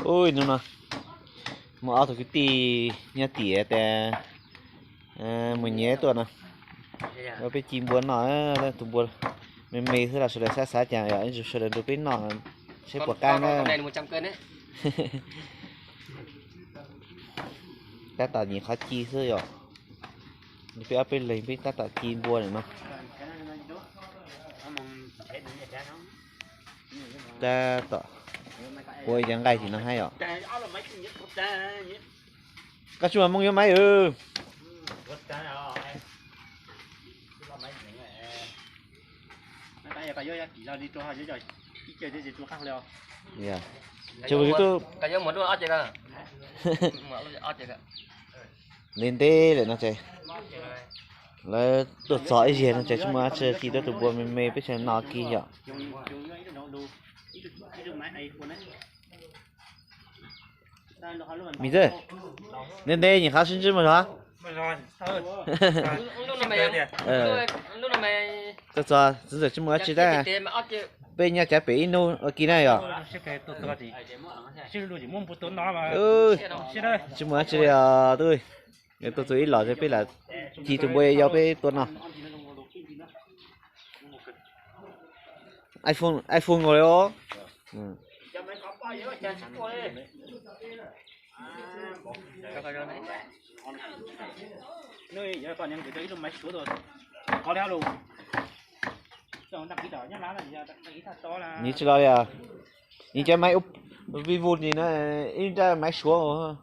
Ui, hnub no muaj ob tug kwv tij nyob tim tes, mus nyiam tuaj no, ua peb ci npua noj, tus npua me me xwb los sawv daws xav xav cas yom, sawv daws nrog peb noj saib puas qab na. Tab tom nyiam qhov ci xwb yom. Peb ob peb leeg peb tab tom ci npua lawm no. Tab tom ua cov nqaij tim no thiab yom. Koj tsis muaj Hmoob yuav maiv. Ntev ntev lawm no ces lawv tuaj txog ib zaug no ces tsis muaj dab tsi, cia tuaj tus npua me me peb sawv daws noj kiag yom. Miv txwj, ntev ntev nyuam qhuav sib ntsib mus zog. Tuaj txog txiv ntxawm tsis muaj dab tsi tab, peb nyob cav pem ib hnub ua ke na yom. Tsis muaj dab tsi li os, tuaj txog ib los peb lam ci tus npua yau peb tua no. iPhone nkaus li os. Nws tsis los li os. Nws cov maiv Vivo ni na, ib nrab maiv Suav.